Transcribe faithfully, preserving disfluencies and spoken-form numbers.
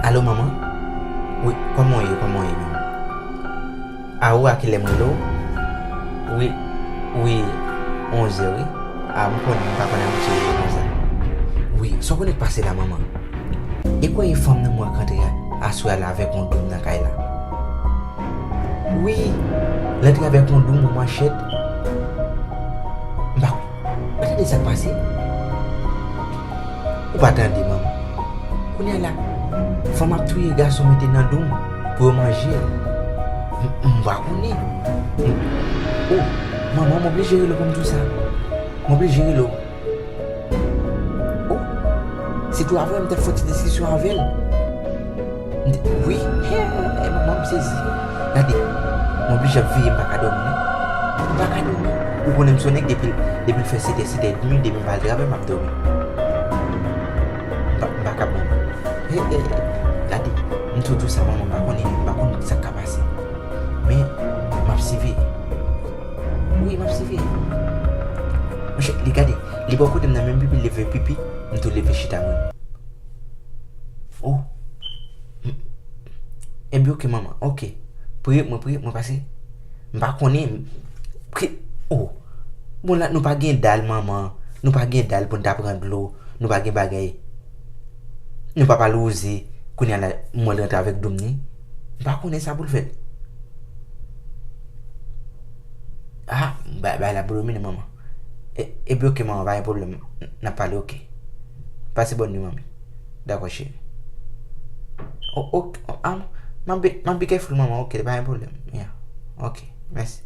Alo, manman? Wi, kòman w ye? Kòman w ye, manman? A, ou a kilè m rele w? Wi, wi, onzè, wi. A, m konnen, m pa konn abitye rele konsa. Wi, sa w konnen k pase la, manman? E kwè e fanm nan m wè k rantre aswè a la avèk yon doum nan kay la. Wi, l antre avèk yon doum, yon manchèt. M pa, ou tande sa k pase? Ou pa tande, manman. Kounye a la, fanm ap touye gason mete nan doum pou yo manje l. M, m pa konnen. M, o, manman, m oblije rele w pou m di w sa. M oblije rele w. O, se tou avè m t ap fè yon ti diskisyon avè l. M te, wi, he, manman, m sezi. Gade, m oblije ap veye, m pa ka dòmi, non. M pa ka dòmi. Ou konnen m se yon nèg depi, depi l fè sèt è, sèt è edmi, depi m pa al travay, m ap dòmi. M pa, m pa kab, manman. He, he, gade, m tou di w sa, manman, m pa konnen, m pa konn sa k ka pase. Men, m ap siveye. Wi, m ap siveye. Monchè, li gade, li bò kote m nan, menm pipi, l leve pipi, m tou leve chita mwen. O. M, ebyen, oke, manman, oke. Priye mwen, priye mwen, pase. M pa konnen, m, pri, o. Bon, la, nou pa gen dal, manman. Nou pa gen dal pou n ta pran dlo. Nou pa gen bagay. Nou pa pa lwouze. Kounye a la, m wè l rantre avèk doum ni. M pa konnen sa pou l fè. A, bay, bay la pou domine, manman. E, ebyen, oke, manman, pa gen pwoblèm. N ap pale, oke. Pase bòn nwi, manmi. Dakò, cheri. O, oke, o, a, m ap be, m ap be careful, manman, oke, pa gen pwoblèm. Yeah. Oke, mèsi.